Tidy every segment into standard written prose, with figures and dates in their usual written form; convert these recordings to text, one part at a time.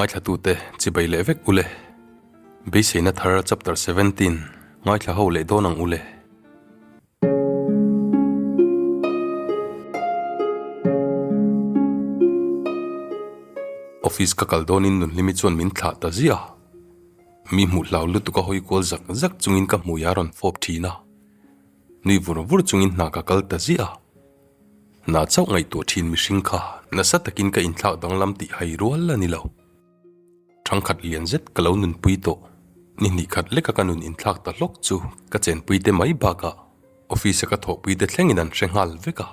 Ngaithlatute chibai leh vek ule. Beiseina thar chapter 17 ngaithla ho leh dawn ang ule. Office ka kal dawnin Nunhlimi chuan min thlah ta ziah a. Mi hmuh hlau lutuk a hawi kual zak zak chungin ka hmui a rawn fawp thin a. Nui vur vur chungin hna ka kal ta ziah a. Hna chauh ngaihtuah thin mihring kha nasa takin ka inthlak danglam tih hai rual a ni lo. Thangkhat lian zet ka lo nunpui tawh. Ni hnih khat leka ka nun inthlak ta hlawk chu ka chenpui te mai bakah office a ka thawhpui te thlengin an hre nghal vek a.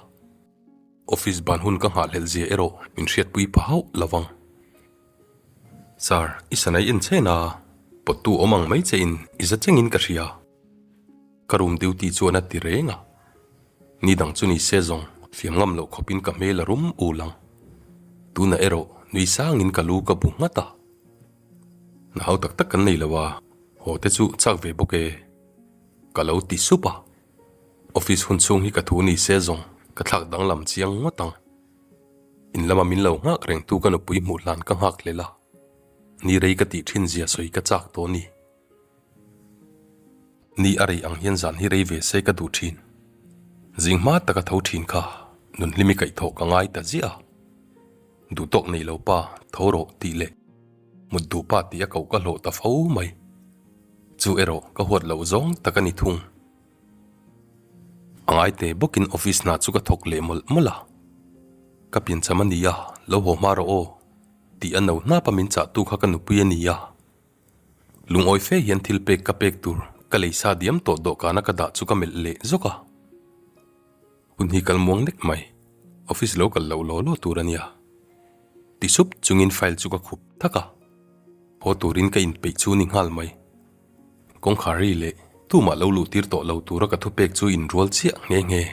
Office ban hun ka nghahhlelh zia erawh min hriatpui pha hauh lo vang. Sir, i sanai en chen a, pawttu awm ang mai che in i za chengin ka hria. Ka room duty chuan a ti reng a, ni dang chu ni se zawng fiam ngam loh khawpin ka hmel a rum ul ang. Tunah erawh nui sangin ka lu ka bu nghat a. Na hau tak tak kan nei lo a, haw te chu chak ve bawk e. Ka lo ti sup a, office hun chhung hi ka thu ni se zawng ka thlak danglam chiang ngawt ang. In lama min lo nghak reng tu ka nupui hmuh hlan ka nghak hlel a, ni rei ka tih thin zia sawi ka chak tawh a ni. Ni a rei ang hian zan hi rei ve se ka duh thin. Zing hma taka tho thin kha nunhlimi kaihthawh ka ngai ta ziah a. Duh tawk nei lo pa tho rawh tih leh mut duh pa tih a koh ka hlawh ta fo mai. Chu erawh ka huat loh zawng tak a ni thung. A ngai te bawkin office hna chu ka thawk leh mawlh mawlh a. Ka piancham a nia, lo haw hma rawh aw tih a no hnap a min chahtu kha ka nupui a nia. Lungawi fe hian thil pek ka pek tur ka lei sa diam tawh dawhkana ka dah chu ka melh leh zawk a. Hun hi kal muang nek mai, office lo kal loh law law tur a nia. Ti sup chungin file chu ka khup thak a, haw turin ka inpeih chu ni nghal mai. Kawngkhar ri leh tumah lo luh tir tawh lo tura ka thupek chu inrual chiah nghe nghe.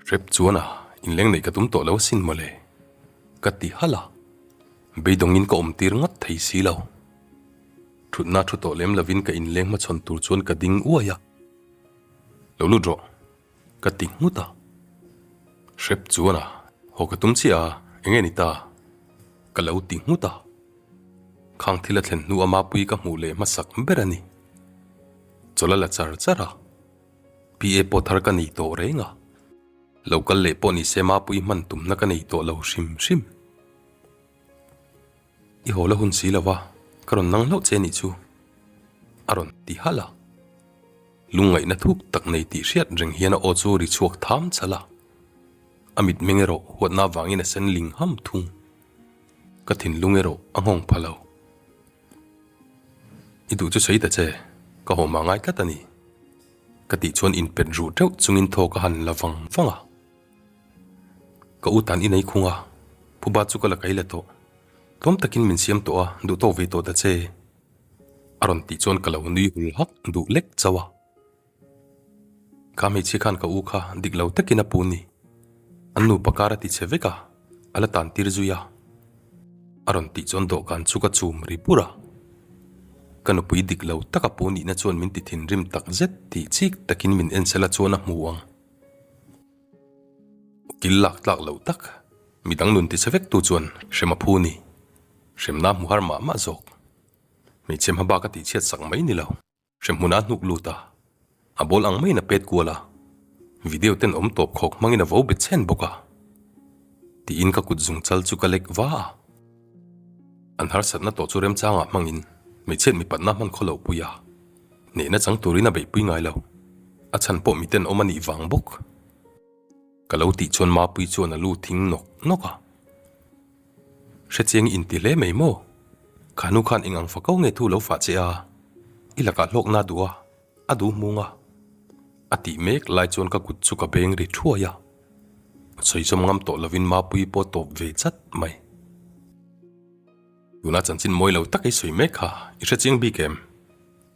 Hrep chuan a, inleng neih ka tum tawh lo asin mawle, ka ti halh a. Beidawngin ka awm tir ngawt thei si lo. Thutna thu tawh lem lovin ka inleng hmachhawn tur chuan ka ding uai a. Lo lut rawh, ka ti nghut a. Hrep chuan a, haw ka tum chiah a, enge ni ta? Ka lo ti nghut a. Khang thil a thlen hnu a mapui ka hmuh leh hmasak ber a ni. Chawlh a la char char a. PA pawh thar ka nei tawh reng a. Lo kal leh pawh ni se mapui hman tumna ka nei tawh lo hrim hrim. I haw la hun si lo va, ka rawn nang hlauh che nih chu, a rawn ti halh a. Lungngaihna thuk tak nei tih hriat reng hian a aw chu ri chhuak tham chhalh a. A mitmeng erawh huatna avangin a sen ling ham thung. Ka thinlung erawh a nghawng pha lo. I duh chu sawi ta che, ka haw mah ngai tlat a ni. Ka tih chuan inpet ruh teuh chungin thaw ka han la vang vang a. Ka u tan i nei khung a, phuba chu ka la kai la tawh. Tlawm takin min siam tawh a, duh tawk ve tawh ta che. A rawn tih chuan ka lo nui hul hak duh lek chauh a. Kha hmeichhia khan ka u kha dik lo takin a pu ni. An nupa kar a ti che vek a, a la tan tir zui a. A rawn tih chuan dawhkan chu ka chum ri pur a. Ka nupui dik lo taka pu nihna chuan min ti thinrim tak zet tih chik takin min en sela chuan a hmu ang. Ukil lak tlak loh tak, midang nun tichhe vek tu chuan hrem a phu ni. Hremna hmu har mah mah zawk. Hmeichhe hma bak a tihchhiat sak mai ni lo. Hrem hmunah a hnuk lut a, a bawl ang maiin a pet kual a, video ten awm tawp khawk hmangin a vo bet chhen bawk a. Tiin ka kut zung chal chu ka lek va a. An harsatna tawh chu remchangah hmangin hmeichhiat mipatna hman khaw loh pui a, hnehna chang turin a beihpui ngai lo. A chhan pawh miten awm a nih vang bawk. Ka lo tih chuan Mapui chuan a lu thing nawk nawk a. Hrechiang i inti hle mai maw? Kha nu khan eng ang fa ko nge thu lo fah che a? I lakah hlawkna a duh a, a duh hmung a. A tih mek lai chuan ka kut chu ka beng ri thuai a. Sawi zawm ngam tawh lovin Mapui pawh tawp ve chat mai. Tuna chanchin mawi lo tak i sawi mek kha i hrechiang bik em?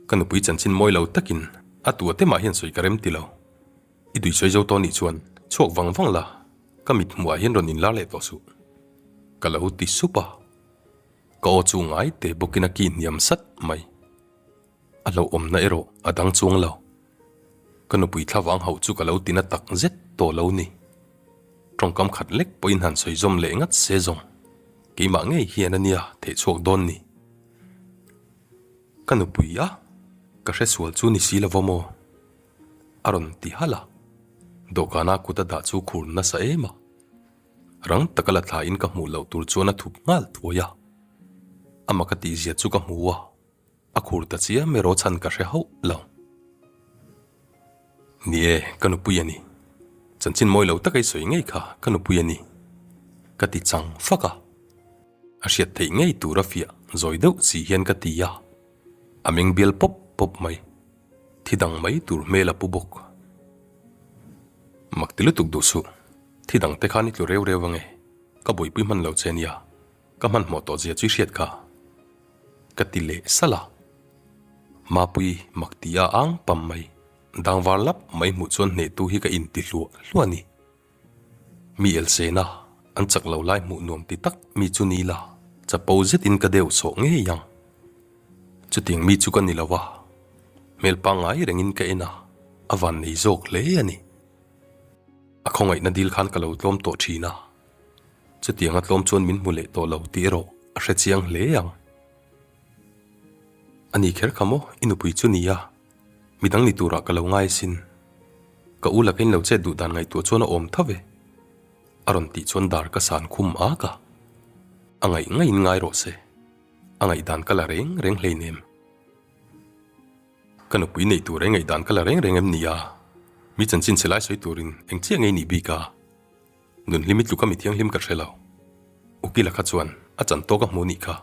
Ka nupui chanchin mawi lo takin a tu ate mah hian sawi ka rem ti lo. I tui sawi zo tawh nih chuan chhuak vang vang la, ka mit hmuhah hian rawn inlar leh tawh suh. Ka lo ti sup a, ka aw chu ngai te bawkin a ki hniam sat mai. A hlauhawmna erawh a dang chuang lo. Ka nupui thlavang hauh chu ka lo ti na tak zet tawh lo ni. Tawngkam khat lek pawhin han sawi zawm leh ngat se zawng. Keimah ngei hian a nia theih chhuak dawn ni. Ka nupui a, ka hre sual chu ni si lo maw? A rawn ti halh a, dawhkana kut a dah chu khur nasa em a. Rang taka la thlain ka hmuh loh tur chuan a thup nghal thuai a. Ama ka tihzia chu ka hmu a, a khur ta chiam erawh chhan ka hre hauh lo. Ni e, ka nupui a ni. Chanchin mawi lo taka i sawi ngei kha ka nupui a ni. Ka ti chang fak a. A hriat theih ngei tur a fiah zawi deuh si hian ka ti a. A meng bial pawp pawp mai. Thi dang mai tur hmel a pu bawk. Mak ti lutuk duh suh. Thi dang te khan i tlu reu reu ange. Ka buaipui hman lo che nia. Ka hmanhmawh tawh zia chu i hriat kha. Ka ti leh salh a. Mapui mak ti a ang pam mai. Dang var lap mai hmuh chuan hnehtu hi ka inti hluah hluah a ni. Mi elsena an chak lo lai hmuh nuam ti tak mi chu ni la, chapo zetin ka deuh sawh ngei ang. Chutiang mi chu ka ni lo a, hmel pangngai rengin ka en a, a van nei zawk hle a ni. A khawngaihna dil khan ka lo tlawm tawh thin a, chutianga tlawm chuan min hmu leh tawh lo tih erawh a hre chiang hle ang. A ni kher kha maw i nupui chu ni a, midang ni turah ka lo ngai asin. Ka u laka in lo chet duh dan ngaihtuah chuan a awm tho ve. A rawn tih chuan dar ka san khum ak a. A ngaih ngaiin ngai rawh se. A ngaihdan ka la reng reng hleinem. Ka nupui neih tur e ngaihdan ka la reng reng em ni a? Mi chanchin chhe lai sawi turin eng chiah ngei nih bik a? Nun hlim i tluk a mi thianghlim ka hre lo. Ukila kha chuan a chan tawk a hmu nih kha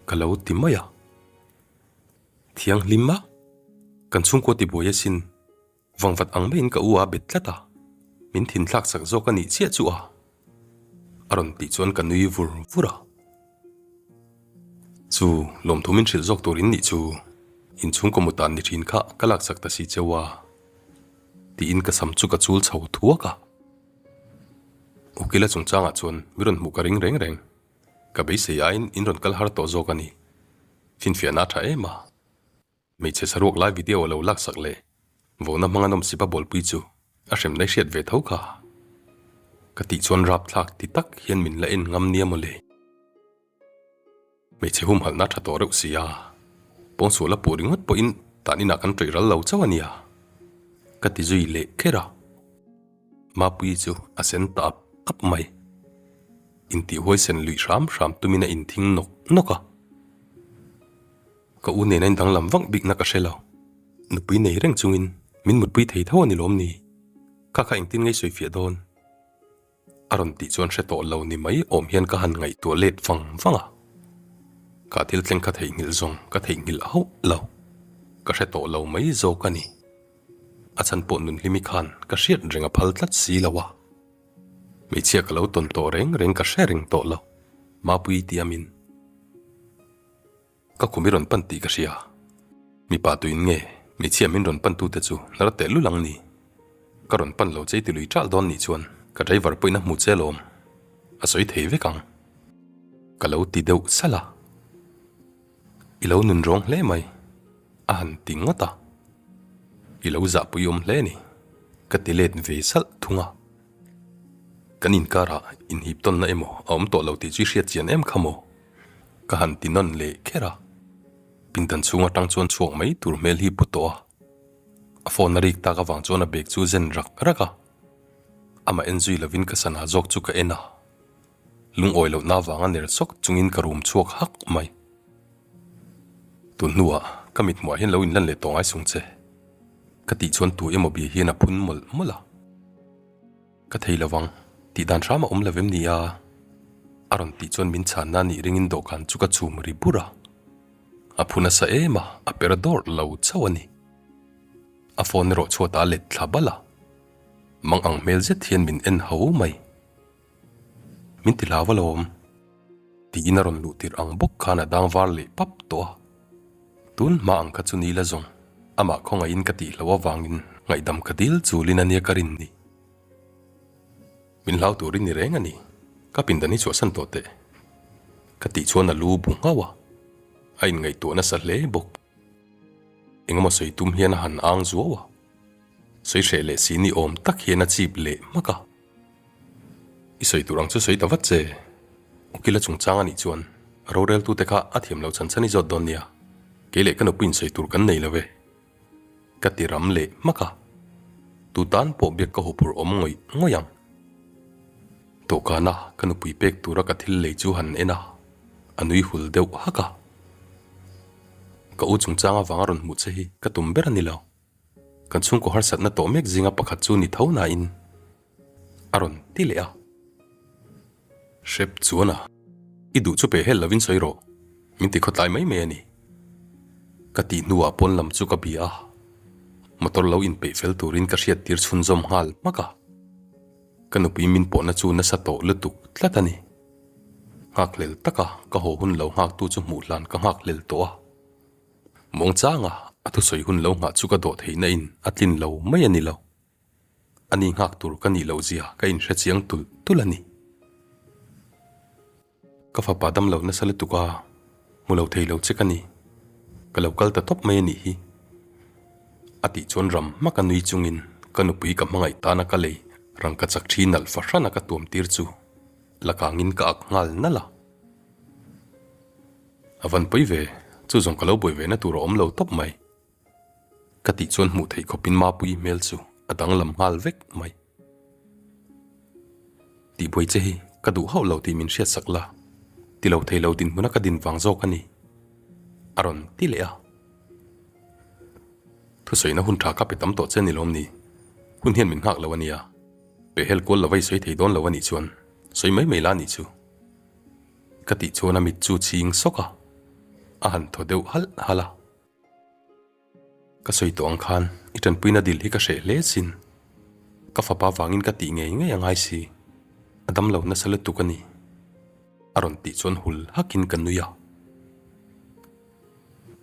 ka lo ti mai a. Thianghlim a? Kan chhungkua tibuai asin vangvat ang maiin ka u a bet tlat a, min thinthlak sak zawk a nih chiah chu a. A rawn tih chuan ka nui vur vur a. Chu lawmthu min hrilh zawk tur in nih chu inchhungkaw mutan ni thin kha ka laksak ta si cheu a. Tiin ka sam chu ka chul chho thuak a. Ukila chungchangah chuan mi rawn hmuh ka ring reng reng. Ka beisei aiin in rawn kal har tawh zawk a ni. Finfiahna a tha em a. Hmeichhe saruak lai video a lo laksak leh vawna hmanga nawmsip a bawlpui chu a hremna i hriat ve tho kha. Ka tih chuan rapthlak ti tak hian min la en ngam nia mawle. Hmeichhe humhalhna tha tawh reuh si a, pawngsual a puh ringawt pawhin tan inah kan ṭawih ral lo chauh a nia, ka ti zui leh kher a. Mapuii chu a sen ta ap ap mai. Intihhuaisen luih hram hram tumin a inthing nawk nawk a. Ka u nena in danglam vak bikna ka hre lo. Nupui nei reng chungin min mutpui thei tho a ni lawm ni? Kha kha engtin ngei sawifiah dawn? A rawn tih chuan hre tawh lo ni mai awm hian ka han ngaihtuah let vang vang a. Ka thil thleng kha theihnghilh zawng ka theihnghilh hauh lo. Ka hre tawh lo mai zawk a ni. A chhan pawh Nunhlimi khan ka hriat reng a phal tlat si lo a. Hmeichhia ka lo tawn tawh reng reng ka hre reng tawh lo. Mapui tiamin. Ka kum i rawn pan tih ka hria. Mipa tuin nge hmeichhia min rawn pan tute chu hnar teh lul ang ni. Ka rawn pan lo che i ti lui ṭalh dawn nih chuan ka driver pawhin a hmu che alawm. A sawi thei vek ang. Ka lo ti deuh salh a. I lo nun rawng hle mai. A han ti ngawt a. I lo zahpui awm hle ni. Ka ti let ve salh thung a. Kan inkarah inhip tawnna emaw a awm tawh lo tih chu i hriat chian em kha maw? Ka han ti nawn leh kher a, pindan chhung atang chuan chhuak mai tur hmel hi pu tawh a. A phone a rik tak avang chuan a bag chu zen rak rak a. Amah en zui lovin ka sana zawk chu ka en a. Lungawi lohna avanga ner sawk chungin ka rum chhuak hak mai. Tun hnuah ka mithmuah hian lo inlan leh tawh ngai sung che. Ka tih chuan tu emaw bia hian a phun mawlh mawlh a. Ka thei lo vang, tih dan hram a awm lo vem ni a? A rawn tih chuan min chhanna nih ringin dawhkan chu ka chhum ri bur a. A phu nasa em a, a per dawrh lo chauh a ni. A phone erawh chhuatah a let thla bal a. Mang ang hmel zet hian min en ho mai. Min ti hlau alawm. Tiin a rawn luh tirh ang bawk khan a dang var leh pap tawh a. Tun hma ang kha chu ni la zawng, amah khawngaihin ka tih hloh avangin ngaihdam ka dil chulin a nia ka rin ni. Min hlau turin ni reng a ni, ka pindan hi chhuahsan tawh teh. Ka tih chuan a lu bu nghauh a, a inngaihtuah nasa hle bawk. Engemaw sawi tum hian a han ang zuau a, sawi hreh leh si ni awm tak hian a chip leh hmak a. I sawi tur ang chu sawi ta vat che. Ukila chungchang a nih chuan roreltute kha a thiam lo chan chan i zawt dawn nia, kei leh ka nupui insawi tur kan nei lo e. Ka ti ram leh hmak a, tu tan pawh biak ka huphurh awm ngawih ngawih ang. Dawhkana ka nupui pek tura ka thil lei chu han en a, a nui hul deuh hak a. Ka u chungchang avanga rawn hmuh che hi ka tum ber a ni lo. Kan chhungkaw harsatna tawh mek zinga pakhat chu ni tho nain a rawn ti leh a. Hrep chuan a, I duh chu pe hel lovin sawi rawh, min ti khawtlai mai mai a ni. Ka tih hnuah pawn lam chu ka bia a, motor lo inpeih fel turin ka hriat tir chhunzawm nghal hmak a. Ka nupui min pawhna chu nasa tawh lutuk tlat a ni. Nghakhlel taka ka haw hun lo nghaktu chu hmuh hlan ka nghakhlel tawh a. Muangchanga a thusawi hun lo nghah chu ka dawh theihna in a tlin lo mai a ni lo. A ni nghak tur ka nih loh zia ka inhre chiang tulh tulh a ni. Ka fapa dam lo nasa lutuk a, hmu lo thei lo che ka ni. Ka lo kal ta tawp mai a nih hi. A tih chuan ram hmak a nui chungin ka nupui ka hmangaih tana ka lei rangka chak thi nalh fahrana ka tuam tir chu la kangin ka ak nghal nalh a. A van pawi ve, chu zawng ka lo buai ve na tur a awm lo tawp mai. Ka tih chuan hmuh theih khawpin Mapuii hmel chu a danglam nghal vek mai. Tihbuai che hi ka duh hauh lo tih min hriatsak la, ti lo thei lo dinhmuna ka din vang zawk a ni, a rawn ti leh a. Thusawiina hun tha ka pe tam tawh che ni lawm ni? Hun hian min nghak lo a nia, pehhel kual lova i sawi thei dawn lo a nih chuan sawi mai mai la a nih chu. Ka tih chuan a mit chu chhing sawk a, a han thaw deuh halh halh a. Ka sawi tawh ang khan i tanpuina dil hi ka hreh hle sin. Ka fapa vangin ka tih ngei ngei a ngai si. A damlo nasa lutuk a ni. A rawn tih chuan hul hakin ka nui a.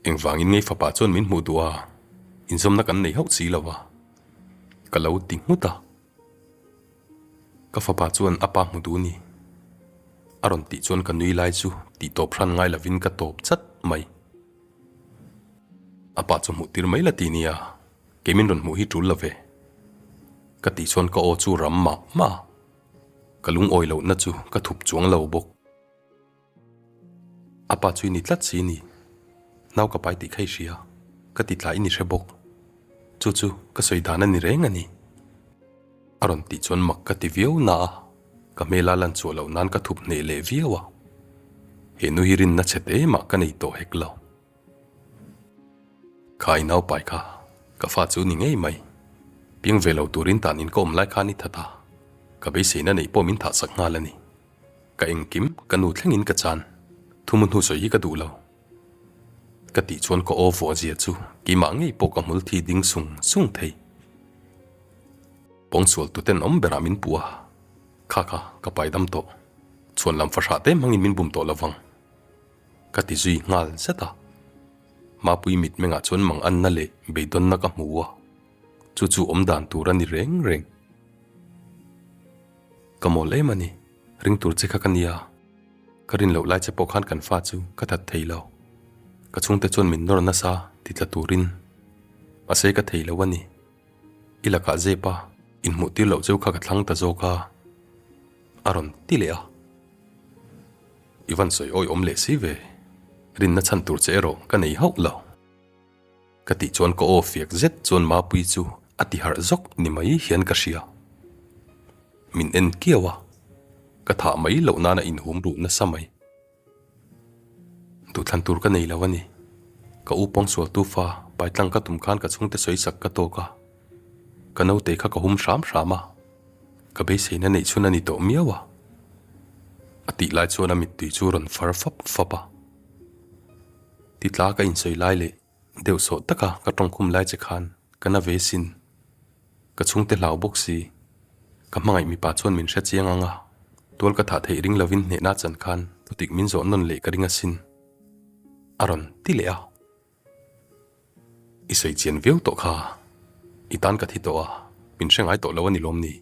Engvangin ngei fapa chuan min hmuh duh a, inzawmna kan nei hauh si lo a. Ka lo ti nghut a. Ka fapa chuan a pa hmu duh ni. A rawn tih chuan ka nui lai chu tih tawp hran ngai lovin ka tawp chat mai. A pa chu hmuh tir mai la ti nia, kei min rawn hmuh hi tul lo ve. Ka tih chuan ka aw chu ram mah mah a, ka lungawi lohna chu ka thup chuang lo bawk. A pa chu i ni tlat si ni, nau ka pai tih kha i hria, ka ti tlai i ni hre bawk. Chu chu ka sawi dan a ni reng a ni. A rawn tih chuan mak ka ti viau na a, ka hmela lan chhuah loh nan ka thup hneh leh viau a. He nu hi rinna chhe te mah ka nei tawh hek lo. Kha i naupai kha, ka fa chu ni ngei mai. Piang ve lo turin tan in ka awm lai khan i that a, ka beiseina neih pawh min thah sak nghal a ni. Ka engkim ka nu thlengin ka chan, thumu hnu sawi hi ka duh lo. Ka tih chuan ka aw vuah zia chu keimah ngei pawh ka hmul thi ding sung sung thei. Pawngsual tuten awm berah min puh a, kha kha ka pai dam tawh, chhuan lam fahrah te hmangin min bum tawh lovang. Ka ti zui nghal zet a. Mapui mitmengah chuan mang anna leh beidawnna ka hmu a, chu chu awm dan tur a ni reng reng. Ka mawl em a ni, ring tur che kha ka nia. Ka rin loh lai che pawh khan kan fa chu ka that thei lo. Ka chhungte chuan min nawr nasa ti tla turin. Mahse ka thei lo a ni. I lakah zep a, inhmuh tir loh cheu kha ka thlang ta zawk a, a rawn ti leh a. I van sawi awihawm leh si ve, rinna chhan tur che erawh ka nei hauh lo. Ka tih chuan ka aw fiak zet chuan Mapuii chu a ti harh zawk ni mai hian ka hria. Min en kiau a, ka thah mai loh nana inhum ruh nasa mai. Duhthlan tur ka nei lo a ni. Ka u pawngsualtu fa paitlang ka tum khan ka chhungte sawi sak ka tawk a. Ka naute kha ka hum hram hram a, ka beiseina neih chhun a ni tawh miau a. A tih lai chuan a mittui chu rawn far fap fap a. Titla ka insawi lai leh deuh sawh taka ka tawngkhum lai che khan ka na ve sin. Ka chhungte hlau bawk si. Ka hmangaih mipa chuan min hre chiang ang a, tual ka thah theih ring lovin hnehna chan khan thutik min zawh nawn leh ka ring asin. A rawn ti leh a. I sawi chian viau tawh kha, i tan ka thi tawh a, min hre ngai tawh lo a ni lawm ni?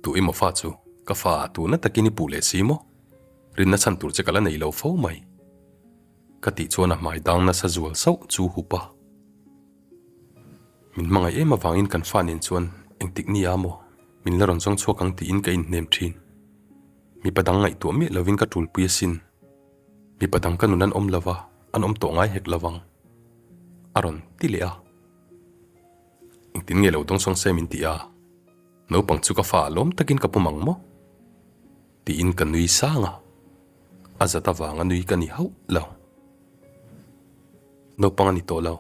Tu emaw fa chu ka fa ah tuna takin i puh leh si maw? Rinna chhan tur che ka la nei lo fo mai. Ka tih chuan a hmai dang nasa zual sauh chu hup a. Min hmangaih em avangin kan fa nen chuan engtik ni a maw min la rawn zawng chhuak ang tiin ka inhnem thin. Mipa dang ngaihtuah miah lovin ka tulpui asin. Mipa dang ka nun an awm lova, an awm tawh ngai hek lovang. A rawn ti leh a. Engtin nge lo dawng sawng se min ti a? Naupang chu ka fa a lawm takin ka pum ang maw? Tiin ka nui sang a. A zat avanga nui ka ni hauh lo. Naupang a ni tawh lo,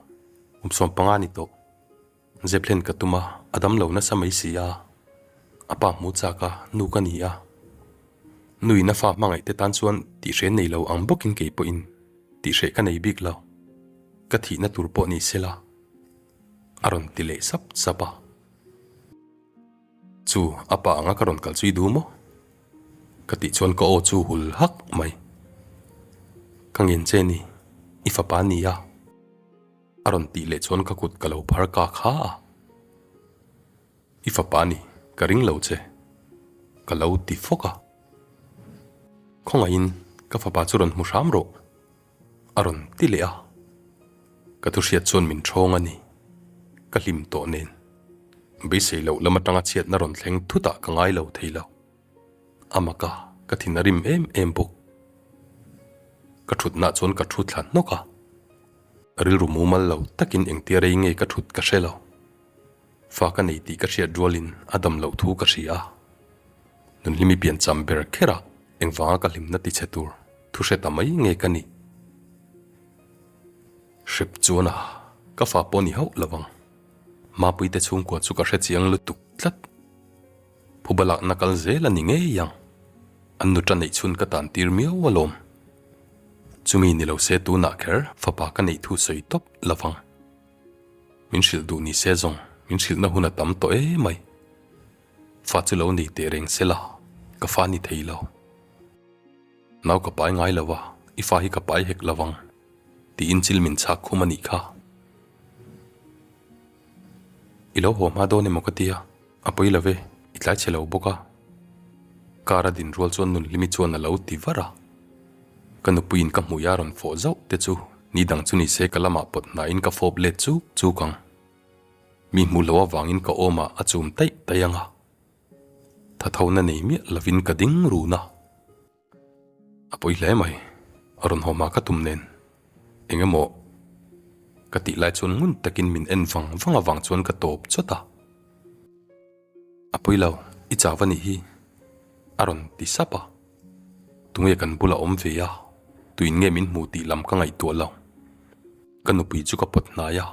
kum 15 a ni tawh. Zep hlen ka tum a, a dam lo nasa mai si a. A pa hmu chak a, nu ka ni a. Nuin a fa hmangaih te tan chuan tihhreh nei lo ang bawkin kei pawhin tihhreh ka nei bik lo. Ka thihna tur pawh ni sela a rawn ti leh sap sap a. Chu a pa anga ka rawn kal chu i duh maw? Ka tih chuan ka aw chu hul hak mai. Ka ngen che ni, i fapa a ni a. A rawn tih leh chuan ka kut ka lo phar ka kha a. I fapa ni, ka ring lo che. Ka lo ti fawk a. Khawngaihin ka fapa chu rawn hmu hram rawh. A rawn ti leh a. Ka thu hriat chuan min ṭhawng a ni. Ka hlim tawh nen. Beisei loh lam aṭanga chhiatna rawn thleng thutah ka ngai lo thei lo. A mak a, ka thin a rim em em bawk. Ka ṭhutnah chuan ka ṭhu thla hnawk a. Rilru mumal lo takin engtia rei nge ka ṭhut ka hre lo. Fa ka nei tih ka hriat rualin a dam loh thu ka hria a. Nunhlimi piancham ber kher a engvanga ka hlimna ti chhe tur thu hre ta mai nge ka nih? Hrep chuan a, ka fa pawh ni hauh lo ang. Mapuite chhungkua chu ka hre chiang lutuk tlat. Phuba lakna kal zel a ni ngei ang. An nuṭa neih chhun ka tan tir miau alawm. Chumi ni lo se tunah kher fapa ka neih thu sawi tawp lo vang. Min hrilh duh ni se zawng min hrilhna hun a tam tawh e mai. Fa chu lo nei teh reng se la, ka fa ni thei lo. Nau ka pai ngai lo a, i fa hi ka pai hek lo vang, tiin chil min chhak khum a nih kha. I lo haw hma dawn emaw ka tia, a pawi lo ve, i tlai chhe lo bawk a. Car a din rual chuan Nunhlimi chuan a lo ti var a. Ka nupuiin ka hmui a rawn fawh zauh te chu ni dang chu ni se ka lamah pawt hnaiin ka fawp let chuk chuk ang. Mi hmuh loh avangin ka awmah a chum taih taih ang a. Thathona nei miah lovin ka ding run a. A pawi hle mai, a rawn haw hma ka tum nen. Eng emaw ka tih lai chuan ngun takin min en vang vang avang chuan ka tawp chawt a. A pawi lo, i chau a nih hi, a rawn ti sap a. Tunge kan bula awm ve a, tuin nge min hmu tih lam ka ngaihtuah lo. Ka nupui chu ka pawt hnai a,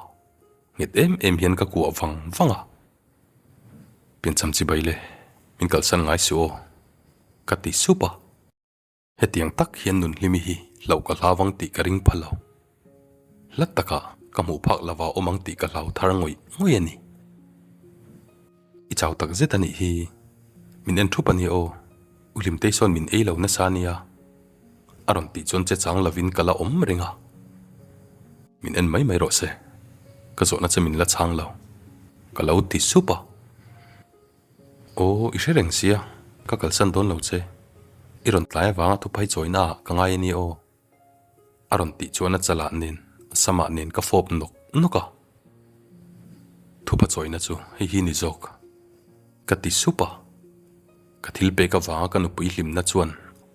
nghet em em hian ka kuah vang vang a. Piancham chibai le, min kalsan ngai suh aw, ka ti sup a. Hetiang tak hian Nunhlimi hi hlauh ka hlau ang tih ka ring pha lo. Hla takah ka hmuh phak lova awm ang tih ka hlau thar ngawih ngawih a ni. I chau tak zet a nih hi. Min en thup a nia aw. U Hlimtei sawn min ei lo nasa a nia. A rawn tih chuan che chang lovin ka la awm reng a. Min en mai mai rawh se. Ka zawhna che min la chhang lo. Ka lo ti sup a. Aw, i hre reng sia, ka kalsan dawn lo che. I rawn tlai avanga thuphai chawina ah ka ngai a ni aw. A rawn tih chuan a chalah nen, a samah nen ka fawp nawk nawk a. Thupha chawina chu hei hi ni zawk. Ka ti sup a. Ka thil pek avanga ka nupui hlimna chuan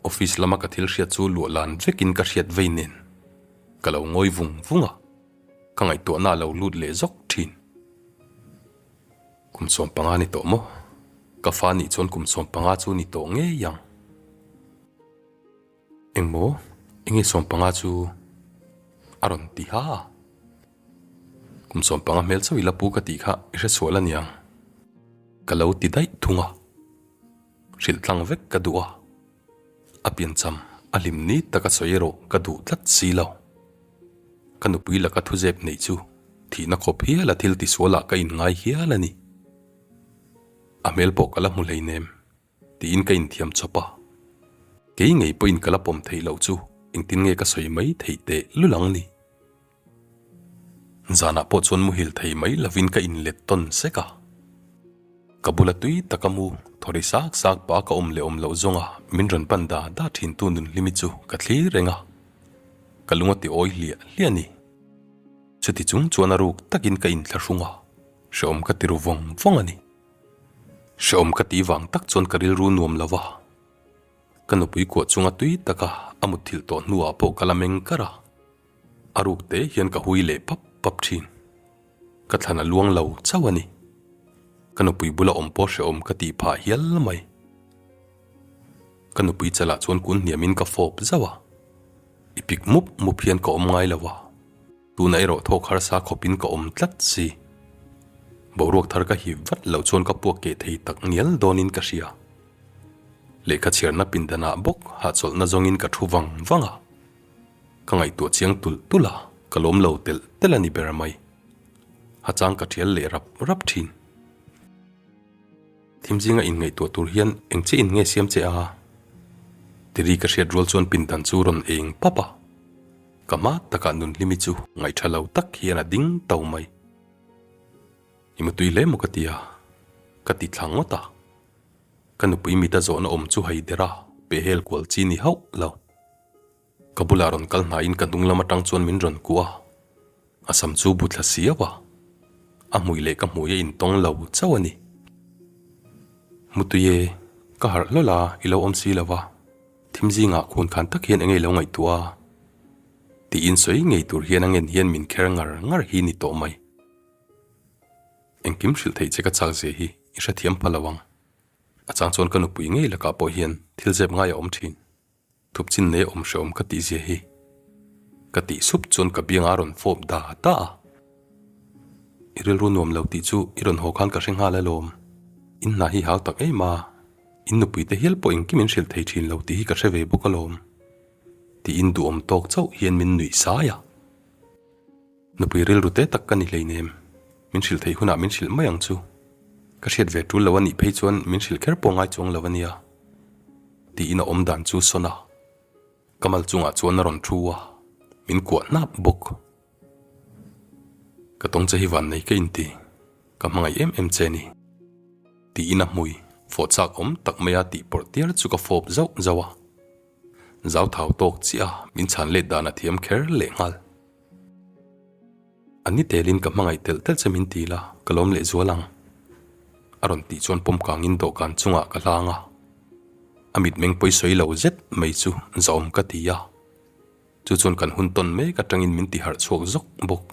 office lama ka thil hriat chu luah lan vekin ka hriat vei nen ka lo ngawi vung vung a. Ka ngaihtuahna a lo lut leh zawk thin. Kum 15 ni tawh maw? Ka fa nih chuan kum 15 chu ni tawh ngei ang. Engmaw? Enge 15 chu? A rawn ti ha a. Kum 15 hmel chauh i la pu ka tih kha i hresual a niang. Ka lo ti daih thung a. Hrilh tlang vek ka duh a. A piancham a hlim ni taka sawi erawh ka duh tlat si lo. Ka nupui laka thuzep neih chu thihna khawp hial a thil tisualah ka inngai hial a ni. A hmel pawh ka la hmu hleinem tiin ka inthiam chawp a. Kei ngei pawhin ka la pawm theih loh chu engtin nge ka sawi mai theih teh lul ang ni. Zanah pawh chuan muhil thei mai lovin ka inlet tawn sek a. Ka bula tui taka mu thawri sak sak pah ka awm leh awm loh zawnga min rawn pan da da thintu Nunhlimi chu ka thlir reng a. Ka lung a ti awi hliah hliah a ni. Chuti chung chuan a ruk takin ka inthlahrung a, hrehawm ka ti ru vawng vawng a ni. Hrehawm ka tih vang tak chuan ka rilru nuam lo va. Ka nupui kuah chunga tui taka a mutthilh tawh hnuah pawh ka la meng kar a, a ruk te hian ka hui leh pap pap thin. Ka thlan a luang lo chauh a ni. Ka nupui bula awm pawh hrehawm ka tih phah hial mai. Ka nupui chalah chuan kun hniamin ka fawp zauh a, i pik mup mup hian ka awm ngai lo a. Tuna erawh thawk harsa khawpin ka awm tlat si. Boruak thar ka hip vat loh chuan ka puak keh thei tak ngial dawnin ka hria. Lehkha chhiarna pindanah bawk hahchawlhna zawngin ka thu vang vang a. Ka ngaihtuah chiang tulh tulh a, ka lawm lo telh telh a ni ber mai. Hachang ka thial leh rap rap thin. Thim zinga inngaihtuah tur hian eng che in nge siam che a? Tiri ka hriat rual chuan pindan chu rawn eng pap a. Ka hma takah Nunhlimi chu ngaihṭha lo tak hian a ding to mai. I mutui hle maw ka ti a, ka ti thla ngawt a. Ka nupui mita zawhna awm chu hai der a, pehhel kual chi ni hauh lo. Ka bulah rawn kal hnaiin ka hnung lam atang chuan min rawn kuah a, a sam chu bu thla siau a, a hmui leh ka hmui a intawng lo chauh a ni. Mutui e, ka harh hlawl a, i lo awm si lo va, thim zingah khun khan tak hian enge i lo ngaihtuah a? Tiin sawi ngei tur hian a ngen hian min kher ngar ngar hi ni tawh mai. Engkim hrilh theih che ka chak zia hi i hrethiam pha lo ang. A chang chuan ka nupui ngei lakah pawh hian thil zep ngai a awm thin. Thup chin nei awm hreawm ka tih zia hi. Ka tih sup chuan ka biang a rawn fawp da da a. I rilru nuam lo tih chu i rawn haw khan ka hre nghal alawm. In hna hi hau tak em a, in nupui te hial pawh engkim in hrilh thei thin lo tih hi ka hre ve bawk alawm. Tiin duhawm tawk chauh hian min nuih sai a. Nupui rilru te tak ka ni hleinem, min hrilh theih hunah min hrilh mai ang chu. Ka hriat ve tul lo a nih phei chuan min hrilh kher pawh ngai chuang lo a nia. Tiin a awm dan chu sawn a, ka mal chungah chuan a rawn thu a, min kuah hnap bawk. Ka tawng che hi van nei ka inti, ka hmangaih em em che ni. Tiin a hmui, fawh chak awm tak maia tih pawrh tiar chu ka fawp zauh zauh a. Zau thau tawk chiah a, min chhan let dan a thiam kher leh nghal. A ni telin ka hmangaih telh telh che min ti la, ka lawm leh zual ang. A rawn tih chuan pawm kangin dawhkan chungah ka hlang a. A mitmeng pawi sawi lo zet mai chu zahawm ka ti a. Chu chuan kan hun tawn mek atangin min ti harh chhuak zawk bawk.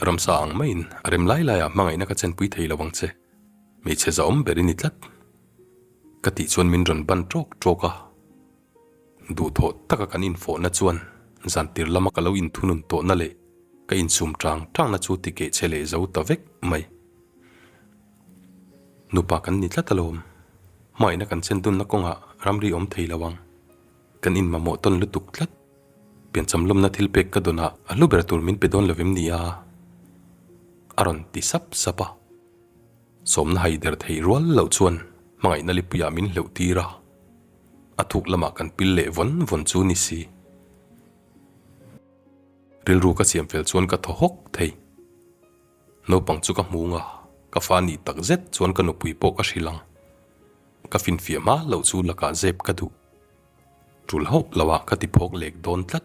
Ramsa ang maiin a rem lai laiah hmangaihna ka chenpui thei lo ang che. Hmeichhe zahawm ber i ni tlat. Ka tih chuan min rawn ban ṭawk ṭawk a. Duhthawh taka kan infawhna chuan zantir lama ka lo inthunun tawhna leh ka insum ṭang ṭangna chu ti keh che leh zo ta vek mai. Nupa kan ni tlat alawm. Hmaina kan chen dunna kawngah ramri awm thei lo ang. Kan inmamawh tawn lutuk tlat. Piancham lawmna thil pek ka dawnah a hlu ber tur min pe dawn lovem ni a? A rawn ti sap sap a. Sawmna hai der theih rual loh chuan hmangaihna lipuiah min hleuh tir a, a thuk lamah kan pil leh vawn vawn chu ni si. Rilru ka siam fel chuan ka thaw hawk thei. Naupang chu ka hmu nga, ka fa nih tak zet chuan ka nupui pawh ka hrilh ang. Ka finfiah hma loh chu lakah zep ka duh. Tul hauh loah ka ti phawk lek dawn tlat.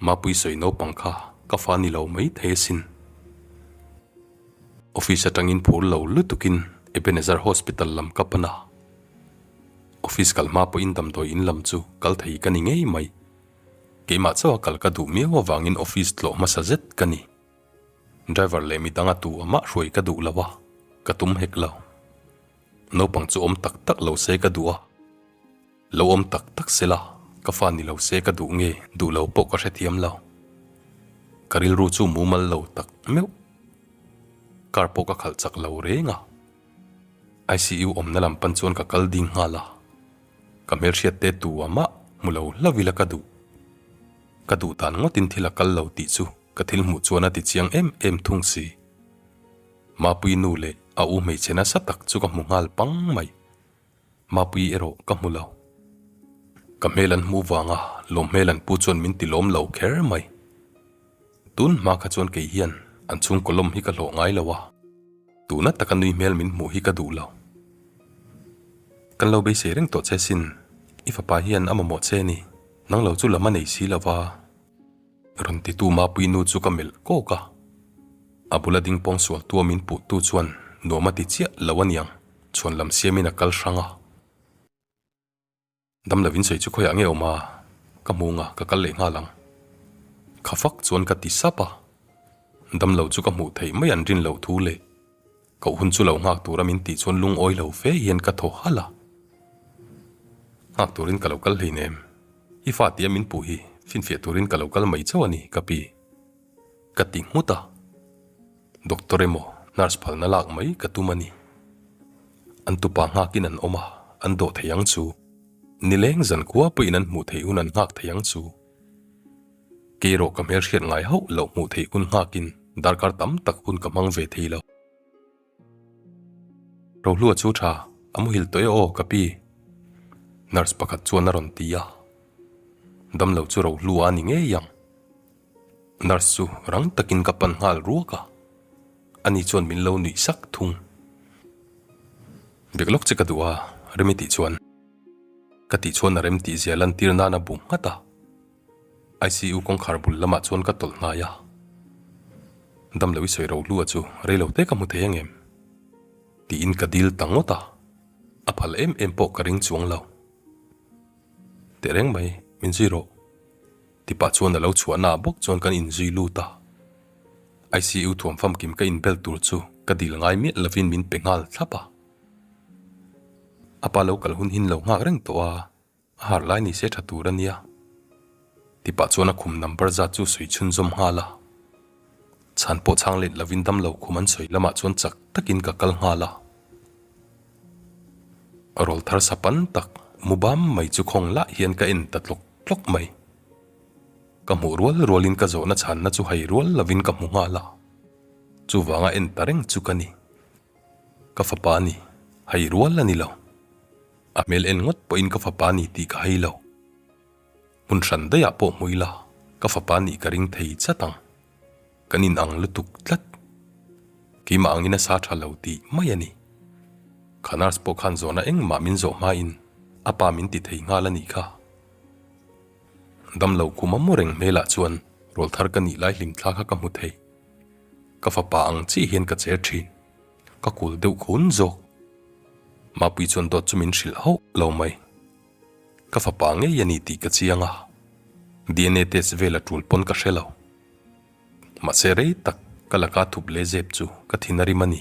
Mapui sawi naupang kha ka fa ni lo mai thei asin. Office atangin phur lo lutukin Ebenezer Hospital lam ka pan a. Office kal hma pawhin damdawi in lam chu kal thei ka ni ngei mai. Keimah chauha kal ka duh miau avangin office tlawh hmasa zet ka ni. Driver leh midang a tu amah hruai ka duh lo a, ka tum hek lo. Naupang chu awm tak tak lo se ka duh a. Lo awm tak tak se la, ka fa ni lo se ka duh nge duh lo pawh ka hrethiam lo. Ka rilru chu mumal lo tak meuh. Car pawh ka khalh chak lo reng a. ICU awmna lam pan chuan ka kal ding nghal a. Ka hmelhriat te tu a mah hmu lo hlauh ila ka duh. Ka duh dan ngawtin thil a kal lo tih chu ka thil hmuh chuan a ti chiang em em thung si. Mapui nu leh a u hmeichhe nasa tak chu ka hmu nghal pang mai. Mapui erawh ka hmu lo. Ka hmel an hmuh vanga lawm hmel an pu chuan min ti lawm lo kher mai. Tun hma kha chuan kei hian an chhungkaw lawm hi ka hlawh ngai lo a, tuna taka nui hmel min hmuh hi ka duh lo. Kan lo beisei reng tawh che sin, i fapa hian a mamawh che ni, nang lo chu lam a nei si lo va. Rawn titu Mapui nu chu ka melh kawk a, a bula ding pawng sualtua min puhtu chuan nuam a ti chiah lo aniang, chhuan lam siamin a kal hrang a. Dam lovin sawi chu khawiah nge awm a, ka hmu nga ka kal leh nghal ang. Kha fak chuan ka ti sap a, dam lo chu ka hmuh theih mai an rin loh thu leh koh hun chu lo nghak tura min tih chuan lungawi lo fe hian ka thaw halh a. Nghak turin ka lo kal hleinem, i fa tia min puh hi finfiah turin ka lo kal mai chauh a ni ka pi. Ka ti nghut a, Doctor emaw nurse phalna lak mai ka tum a ni. An tupa nghakin an awm a, an dawh thei ang chu. Nileng zan khua pawhin an hmuh theih hun an nghak thei ang chu. Kei erawh ka hmelhriat ngai hauh loh hmuh theih hun nghakin darkar tam tak hun ka hmang ve thei lo. Rohlua chu tha, a muhil tawh e aw ka pi. Nurse pakhat chuan a rawn ti a. Damlo chu Rohlua a ni ngei ang. Nurse chu rang takin ka pan nghal ruak a, ani chuan min lo nuih sak thung. Bek lawk che ka duh a, rem i tih chuan. Ka tih chuan a rem tih zia lantir nan a bu nghat a. ICU kawngkhar bul lamah chuan ka tawlh hnai a. Damlo i sawi ro hlua chu rei lo te ka hmu thei angem? Tiin ka dil ta ngawt a, a phal em em pawh ka ring chuang lo. Tehreng mai, min zui rawh. Tipah chuan a lo chhuahna ah bawk chuan kan inzui lut a. ICU thuam famkim ka inbel tur chu ka dil ngai miah lovin min pe nghal thlap a. A pa lo kal hun hin lo nghak reng tawh a, a harh lai ni se tha tur a nia. Tipah chuan a khum number zat chu sawi chhunzawm nghal a. Chhan pawh chhang let lovin damlo khum an sawi lamah chuan chak takin ka kal nghal a. Rawl thar sa pan tak mu bam mai chu khawng lah hian ka en ta tlawk tlawk mai. Ka hmuh rual rualin ka zawhna chhanna chu hai rual lovin ka hmu nghal a, chuvanga en ta reng chu ka ni. Ka fapa a ni, hai rual a ni lo. A hmel en ngawt pawhin ka fapa a ni tih ka hai lo. Hmun hran daihah pawh hmu ila ka fapa nih ka ring thei chat ang. Kan inang lutuk tlat. Keimah angin a sa tha lo tih mai a ni. Kha nurse pawh khan zawhna engmah min zawh hmain a pa min ti thei nghal a nih kha. Damlo khum a mu reng hmelah chuan rawlthar ka nih lai hlim thla kha ka hmu thei. Ka fapa ang chiah hian ka cher thin. Ka kul deuh khun zawk. Mapui chuan dawt chu min hrilh hauh lo mai. Ka fapa ngei a ni tih ka chiang a, DNA test vel a tul pawn ka hre lo. Mahse rei tak ka laka thup leh zep chu ka thin a rim a ni.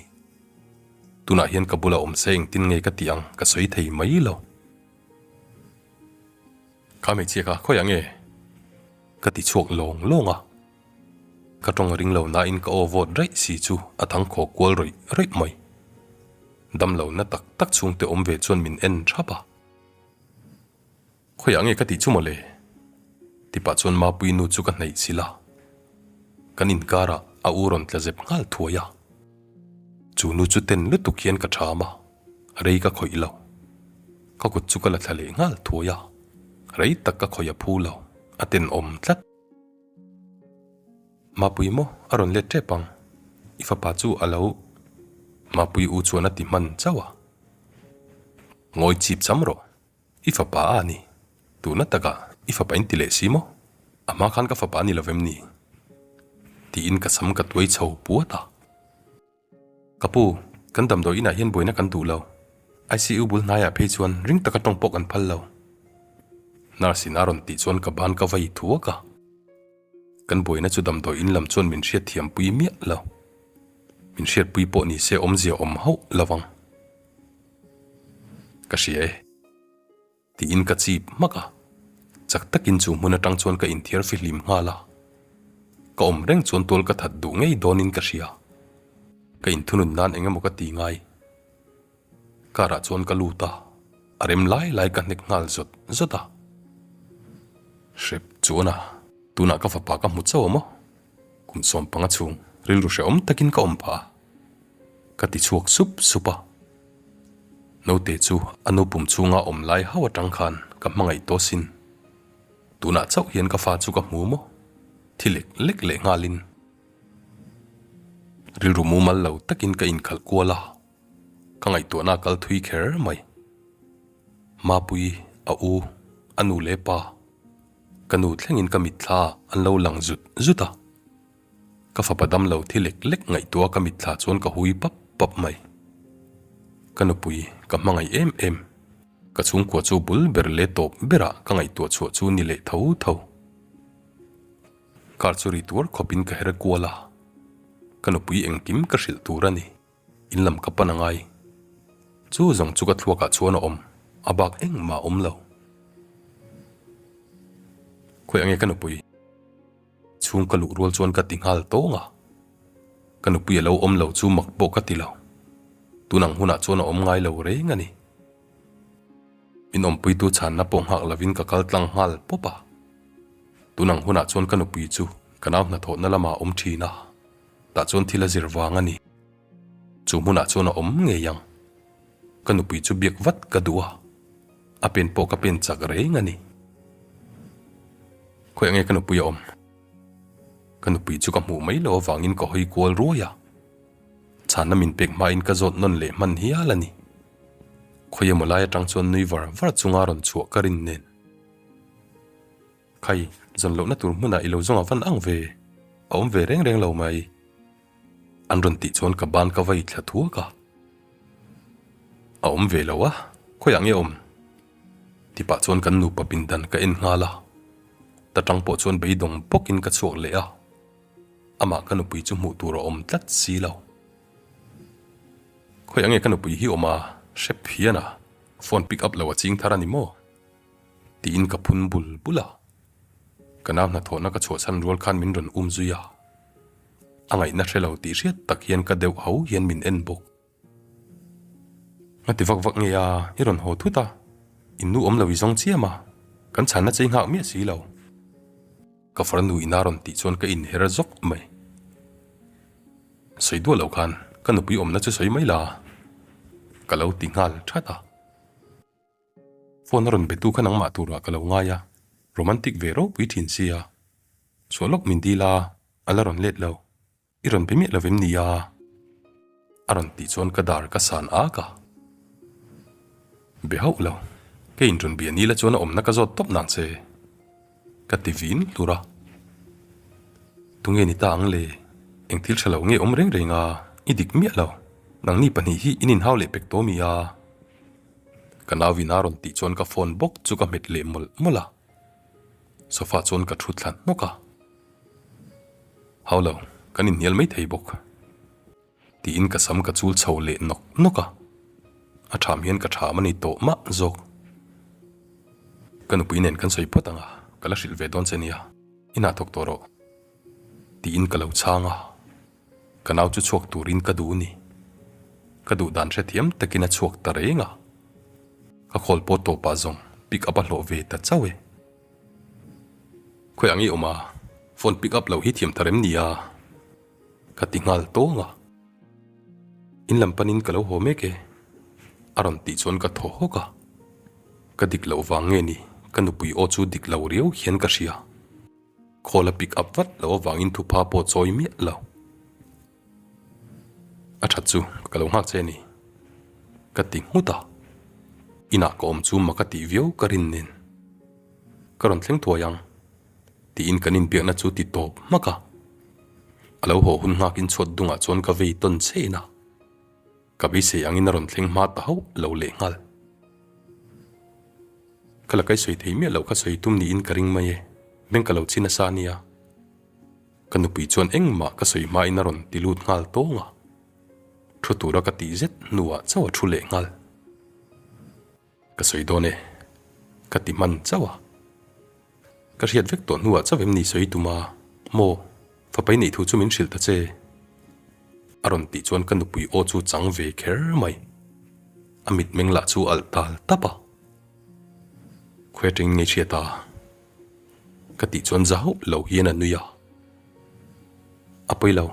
Tunah hian ka bula awm se engtin nge ka tih ang ka sawi thei mai lo. Kha hmeichhia kha khawiah nge? Ka ti chhuak lawng lawng a. Ka tawng ring lo nain ka aw vawt raih si chu a thang khaw kual rawih rawih mai. Damlo na tak tak chhungte awm ve chuan min en thap a. Khawiah nge ka tih chu mawle? Tipah chuan Mapui nu chu ka hnaih chilh a. Kan inkarah a u rawn tla zep nghal thuai a. Chu nu chu ten lutuk hian ka ṭham a, rei ka khawih lo. Ka kut chu ka la thla leh nghal thuai a, rei tak ka khawih a phu lo, a tenawm tlat. Mapui maw a rawn let ṭep ang, i fapa chu a lo Mapui u chuan a ti hman chauh a. Ngawi chip cham rawh, i fapa a ni, tuna takah i fapa in ti leh si maw? A hma khan ka fapa a ni lo vem ni? Tiin ka sam ka tuai chho puat a. Ka pu, kan damdawi inah hian buaina kan duh lo. ICU bul hnaiah phei chuan ring taka tawng pawh kan phal lo. Nurse in a rawn tih chuan ka ban ka vai thuak a. Kan buaina chu damdawi in lam chuan min hriat thiampui miah lo. Min hriatpui pawh ni se awmzia awm hauh lo ang. Ka hria e. Tiin ka chip hmak a, chak takin chu hmun atang chuan ka inthiar fihlim nghal a. Ka awm reng chuan tual ka that duh ngei dawnin ka hria. Ka inthunun nan eng emaw ka ti ngai. Car ah chuan ka lut a, a rem lai lai ka hnek nghal zawt zawt a. Hrep chuan a, tunah ka fapa ka hmu chauh a maw? Kum 15 chhung rilru hrehawm takin ka awm phah a. Ka ti chhuak sup sup a. Naute chu a nu pum chhunga awm lai hauh atang khan ka hmangaih tawh sin. Tunah chauh hian ka fa chu ka hmu maw? Thi lek lek leh nghalin. Rilru mumal lo takin ka inkhalh kual a, ka ngaihtuahna a kal thui kher mai. Mapui, a u, a nu leh pa, ka nu thlengin ka mitthla an lo lang zut zut a. Ka fapa damlo thi lek lek ngaihtuah ka mitthla chuan ka hui pap pap mai. Ka nupui ka hmangaih em em. Ka chhungkua chu bul ber leh tawp berah ka ngaihtuah chhuah chu ni leh tho tho. Car chu ri tuar khawpin ka her kual a, ka nupui engkim ka hrilh tur a ni. In lam ka pan a ngai. Chu zawng chu ka thluakah chuan a awm, a bak engmah a awm lo. Khawi ange ka nupui? Chhung ka luh rual chuan ka ti nghal tawng a, ka nupui a lo awm lo chu mak pawh ka ti lo. Tun ang hunah chuan a awm ngai lo reng a ni. Min awmpuitu chhanna pawh nghak lovin ka kal tlang nghal pawp a. Tun ang hunah chuan ka nupui chu ka nau hnathawhna lamah a awm thin a, tah chuan thil a zir vang a ni. Chu hmunah chuan a awm ngei ang. Ka nupui chu biak vat ka duh a, a pen pawh ka pen chak reng a ni. Khawiah nge ka nupui a awm? Ka nupui chu ka hmuh mai loh avangin ka hawi kual ruai a, chhanna min pek hmain ka zawt nawn leh hman hial a ni. Khawi emaw lai atang chuan nui var var chunga rawn chhuah ka rin nen. Khai, zawn lohna tur hmunah i lo zawng a van ang ve, a awm ve reng reng lo mai. An rawn tih chuan ka ban ka vai thla thuak a. A awm ve lo a, khawiah nge awm? Ti pah chuan kan nupa pindan ka en nghal a. Ta tang pawh chuan beidawng bawkin ka chhuak leh a. Amah ka nupui chu hmuh tur a awm tlat si lo. Khawiah nge ka nupui hi awm a? Hrep hian a phone pick up lo a ching thar a ni maw? Tiin ka phun bul bul a. Ka nau hnathawhna ka chhuahchhan rual khan min rawn um zui a. A ngaihna hre lo tih hriat tak hian ka deuh ho hian min en bawk. Nga ti vak vak nge a, i rawn haw thut a, in nu awm lo i zawng chiam a, kan chhanna chei nghak miah si lo. Ka farnu ina rawn tih chuan ka inher zawk mai. Sawi duah lo khan ka nupui awmna chu sawi mai la, ka lo ti nghal that a. Phone a rawn be tu kha nangmah turah ka lo ngai a, romantic ve ropui thin sia. Chhuah lawk min dil a, a la rawn let lo. I rawn be miah lo vem nia? A rawn tih chuan ka dar ka san ak a. Be hauh lo, ka inrawn bia nila chuan a awmna ka zawt tawp nang che. Ka ti vin hlur a. Tunge ni ta ang le? Eng thil tha lo nge awm reng reng a? I dik miah lo. Nangni pahnih hi in inhau leh pek tawh mi a? Ka nauin a rawn tih chuan ka phone bawk chu ka hmet leh mawlh mawlh a. Sofa chuan ka thu thla hnawk a. Hau lo, kan inhnial mai thei bawk. Tiin ka sam ka chul chho leh nawk nawk a, a ṭham hian ka ṭham a ni tawh mah zawk. Ka nupui nen kan sawi phawt ang a, ka la hrilh ve dawn che nia, i hna thawk tawh rawh. Tiin ka lo chhang a, ka nau chu chhuak turin ka duh ni. Ka duh dan hrethiam takin a chhuak ta reng a, ka khawl pawh tawpah zawng pick up a hlawh ve ta chauh e. Khawi ang i awm a, phone pick up lo hi thiam ta rem nia. Ka ti nghal tawng a. In lam panin ka lo haw mek e. A rawn tih chuan ka thaw hawk a. Ka dik loh vang nge ni, ka nupui aw chu dik lo riau hian ka hria. Call a pick up vat loh avangin thupha pawh chawi miah lo. A that chu ka lo nghak che a ni. Ka ti nghut a. Inah ka awm chu mak a tih viau ka rin nen. Ka rawn thleng thuai ang. Tiin kan inbiakna chu ti tawp hmak a. A lo haw hun nghakin chhuat dungah chuan ka vei tawn chein a. Ka beisei angin a rawn thleng hma ta hauh lo leh nghal. Ka la kai sawi thei miah loh kha sawi tum niin ka ring mai e, beng ka lo chhin nasa a nia. Ka nupui chuan engmah ka sawi hmain a rawn ti lut nghal tawng a. Thu tura ka tih zet hnuah chauh a thu leh nghal. Ka sawi dawn e, ka ti hman chauh a. Ka hriat vek tawh hnuah chauh em ni sawi tum a, maw, fapai neih thu chu min hrilh ta che. A rawn tih chuan ka nupui aw chu chang ve kher mai. A mitmeng lah chu alh tal tap a. Khawi atangin nge hriat a? Ka tih chuan za hauh lo hian a nui a. A pawi lo,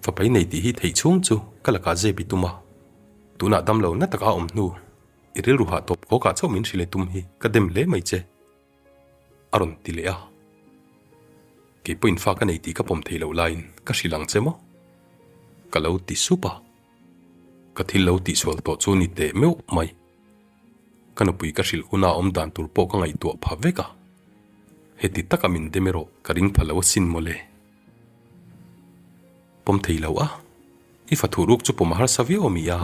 fapai nei tih hi theih chhung chu ka lakah zep i tum a. Tunah damlo na taka a awm hnu. I rilru hah tawp khawkah chauh min hrilh e tum hi ka dem hle mai che, a rawn ti leh a. Kei pawhin fa ka nei tih ka pawm thei loh laiin ka hrilh ang che maw? Ka lo ti sup a. Ka thil lo tihsual tawh chu ni teh meuh mai. Ka nupui ka hrilh huna awm dan tur pawh ka ngaihtuah pha vek a. Heti taka min dem erawh ka ring pha lo asin mawle. Pawm thei lo a, i fa thuhruk chu pawm a harsa viau a mi a?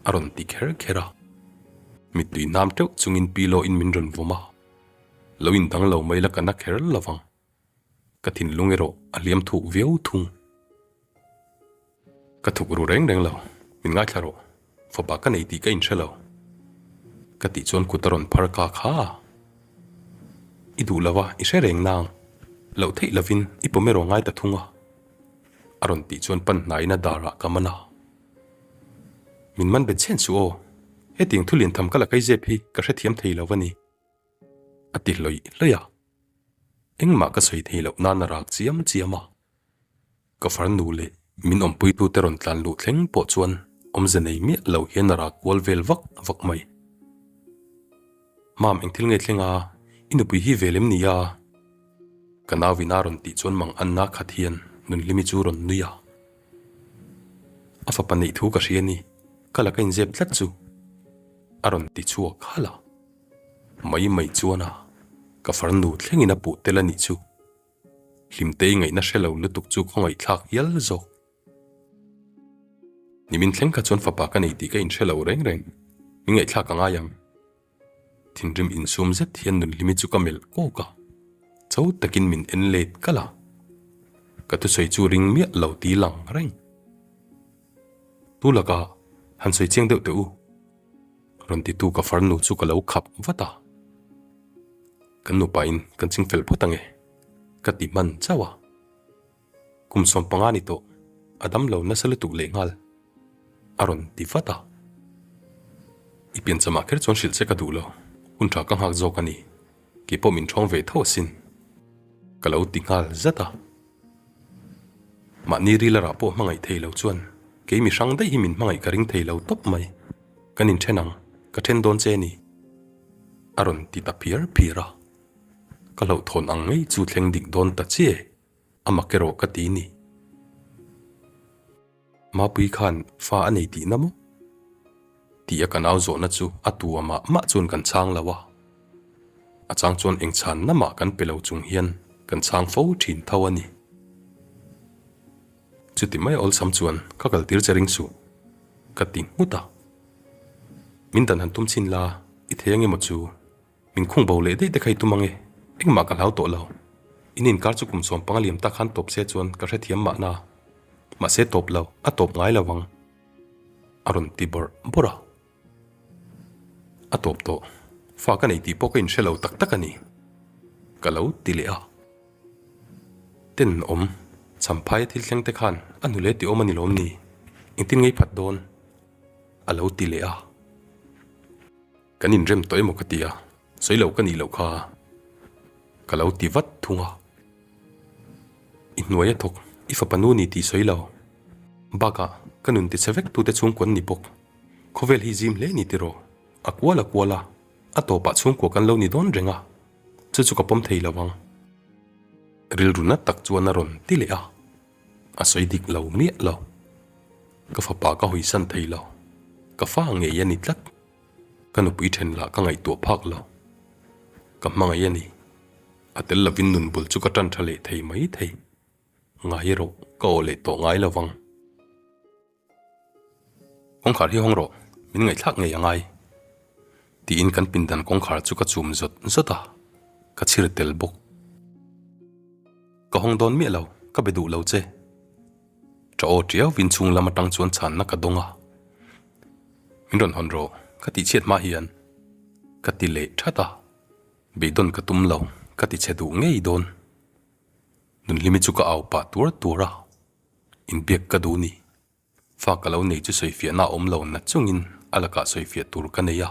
A rawn ti kher kher a. Mittui hnam teuh chungin pillow in min rawn vawm a, lo indang lo mai la ka na kher lovang. Ka thinlung erawh a hliam thuk viau thung. Ka thuk ru reng reng lo, min ngaithla rawh, fapa ka nei tih ka inhre lo. Ka tih chuan kut a rawn phar ka kha a. I duh lo a, i hre reng nang. Loh theih lovin i pawm erawh ngai ta thung a. A rawn tih chuan pan hnaiin a darah ka man a. Min man bet chhen suh aw, hetiang thu lian tham ka la kai zep hi ka hrethiam thei lo a ni. A ti hlawih hlawih a, engmah ka sawi thei loh nan a rak chiam chiam a. Ka farnu leh min awmpuitute rawn tlan luh thleng pawh chuan awmze nei miah lo hian a rak kual vel vak vak mai. Mam engthil nge thleng a, i nupui hi ve lem ni a? Ka nau in a rawn tih chuan mang anna khat hian Nunhlimi chu rawn nui a. A fapa neih thu ka hria ni, ka la ka inzep tlat chu a rawn ti chhuak halh a. Mai mai chuan a ka farnu thlengin a puh tel a nih chu. Hlimtei ngaihna hre lo lutuk chu khawngaihthlak hial zawk. Nimin thleng kha chuan fapa ka nei tih ka inhre lo reng reng, min ngaihthlak a ngai ang. Thinrim insum zet hian Nunhlimi chu ka melh kawk a, cho takin min en let kalh a. Ka thusawi chu ring miah lo ti lang reng. Tu lakah han sawi chiang deuh teh u. Rawn titu ka farnu chu ka lo khap vat a, Kan nupain kan ching fel phawt ange, ka ti hman chauh a. Kum 15 ni tawh, a dam lo nasa lutuk leh nghal, a rawn ti vat a. I pianchamah kher chuan hrilh che ka duh lo, hun tha ka nghak zawk a ni, kei pawh min ṭhawng ve tho asin, ka lo ti nghal zat a. Mahni ril a rah pawh hmangaih thei lo chuan kei mi hrang daih hi min hmangaih ka ring thei lo tawp mai. Kan inthen ang, ka then dawn che ni. A rawn ti ta phiar phiar a. Ka hlauhthawn ang ngei chu thleng dik dawn ta chiah e, a mak erawh ka ti ni. Mapui khan fa a nei tihna maw? Tih a ka nau zawhna chu a tu a mah mah chuan kan chhang lo a. A chang chuan eng chhanna mah kan pe lo chung hian kan chhang fo thin tho a ni. Chuti mai awlsam chuan ka kal tir che ring suh ka ti nghut a. Min dan han tum chhin la, i thei ange maw chu? Min khung bo leh daih te kha i tum ange, engmah ka hlau tawh lo. In inkar chu kum 15 liam tak khan tawp se chuan ka hrethiam mahna. Mahse tawp lo, a tawp ngai lo ang. A rawn ti bawrh bawrh a. A tawp tawh, fa ka nei tih pawh ka inhre lo tak tak a ni. Ka lo ti leh a. Tenawm, Champhaia thil thleng te khan a hnule ti awm a ni lawm ni? Engtin ngei phat dawn? A lo ti leh a. Kan inrem tawh emaw ka ti a, sawi lo ka nih loh kha ka lo ti vat thung a. I hnuai a thawk, i fapa nu ni tih sawi lo. Bakah ka nun tichhe vek tute chhungkua an ni bawk. Khawvel hi zim hle ni tiraw? A kual a kual a, a tawpah chhungkua kan lo ni dawn reng a, chu chu ka pawm thei lo ang. Rilru na tak chuan a rawn ti leh a, a sawi dik lo miah lo. Ka fapa ka hawisan thei lo, ka fa ngei a ni tlat. Ka nupui then lah ka ngaihtuah phak lo. Ka hmangaih a ni. A tel lovin nun bul chu ka tan tha leh thei mai thei. Ngai erawh ka aw leh tawh ngai lovang. Kawngkhar hi hawng rawh, min ngaihthlak ngei a ngai. Tiin kan pindan kawngkhar chu ka chum zawt zawt a, ka chhir tel bawk. Ka hawng dawn miah lo, ka be duh lo che. Tha aw tiau vin chhung lam atang chuan chhanna ka dawng a. Min rawn hawn rawh, ka tih chhiat hma hian ka ti leh that a, beidawn ka tum lo, ka ti chhe duh ngei dawn. Nunhlimi chu ka au pah tuar tuar a, inbiak ka duh ni. Fa ka lo nei chu sawifiahna a awm lo na chungin a lakah sawifiah tur ka nei a,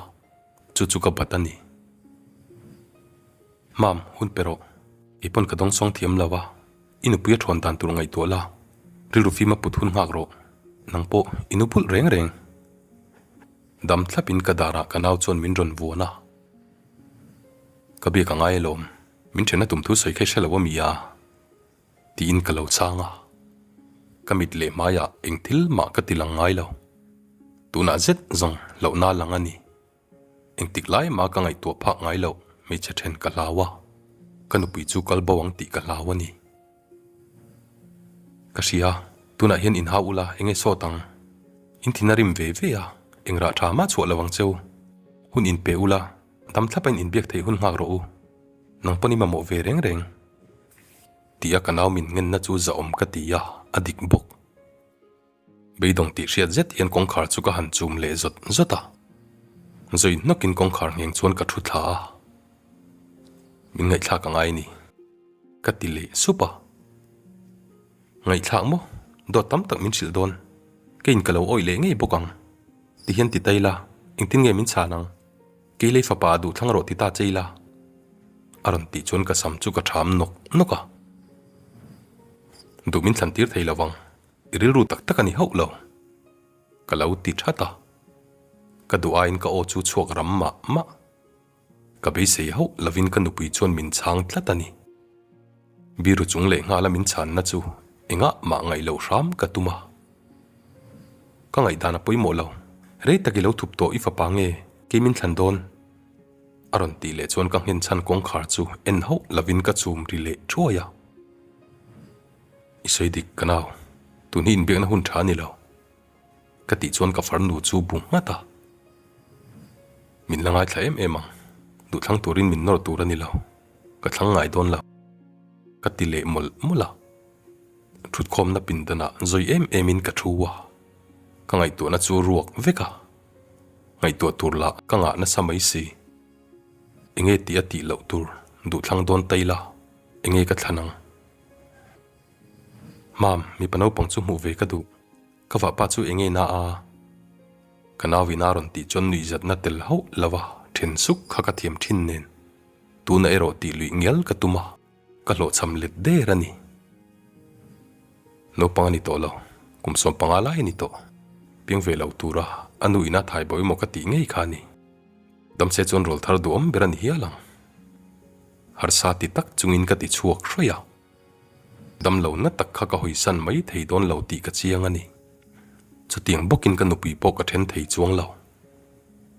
chu chu ka bat a ni. Mam, hun pe rawh, kei pawn ka dawngsawng thiam lo a, i nupui a thawn dan tur ngaihtuah la, rilru fima put hun nghak rawh, nang pawh i nu pulh reng reng. Dam thlapin ka darah ka nau chuan min rawn vuan a, Ka biak a ngai alawm, min then a tum thu sawi kha i hre lo a mi a? Tiin ka lo chhang a, ka mit leh hmaiah eng thil mah ka ti lang ngai lo. Tunah zet zawng hlauhna lang a ni. Engtik lai mah ka ngaihtuah phak ngai loh hmeichhe then ka hlau a, ka nupui chu kal bo ang tih ka hlau a ni. Ka hria, tunah hian inhau ula eng nge sawt ang? In thin a rim ve ve a, eng rah tha mah chhuah lo ang cheu. Hun inpe ula, dam thlapa in inbiak theih hun nghak rawh u. Nang pawn i mamawh ve reng reng. Tia ka nau min ngenna chu zahawm ka ti a, a dik bawk. Beidawng tih hriat zet hian kawngkhar chu ka han chum leh zawt zawt a. Zawi hnawkin kawngkhar ngheng chuan ka thu thla a. Min ngaihthlak a ngai ni. Ka ti leh sup a. Ngaihthlak maw? Dawt tam tak min hrilh dawn. Keiin ka lo awih leh ngei bawk ang. Ti hian ti ta ila, engtin nge min chhan ang? Kei lei fapa a duh thlang rawh ti ta che ila. A rawn tih chuan ka sam chu ka ṭham nawk nawk a. Duh min thlan tir thei lo vang. I rilru tak tak a ni hauh lo. Ka lo ti that a. Ka duh aiin ka aw chu chhuak ram mah mah. Ka beisei hauh lovin ka nupui chuan min chhang tlat a ni. Biru chung leh nghala min chhanna chu engah mah ngaih loh hram ka tum a. Ka ngaihdan a pawimawh lo. Rei tak i lo thup tawh i fapa nge kei min thlan dawn? A rawn tih leh chuan ka nghenchhan kawngkhar chu en hauh lovin ka chum ri leh thuai a. I sawi dik ka nau, tun hi inbiakna hun tha a ni lo. Ka tih chuan ka farnu chu bu nghat a. Min la ngaithla em em ang, duhthlang turin min nawr tur a ni lo, ka thlang ngai dawn lo. Ka ti leh mawlh mawlh a. Thutkhawmna pindanah zawi em emin ka thu a, ka ngaihtuahna chu ruak vek a. Ngaihtuah tur lah ka ngah nasa mai si. Enge tih a tih loh tur duhthlang dawn ta ila, enge ka thlan ang? Mam, mipa naupang chu hmuh ve ka duh. Ka vahpa chu enge na a? Ka nauin a rawn tih chuan nuihzatna tel hauh lo a, then suk kha ka thiam thin nen. Tuna erawh tih luih ngial ka tum a, ka hlawhchham let der a ni. Naupang a ni tawh lo, kum 15 lai a ni tawh. Piang ve lo tura a nu ina thai bo emaw ka tih ngei kha a ni. Damse chuan rawl thar duhawm ber a ni hial ang. Harsa ti tak chungin ka ti chhuak hruai a. Damlo na tak kha ka hawisan mai thei dawn lo tih ka chiang a ni. Chutiang bawkin ka nupui pawh ka then thei chuang lo.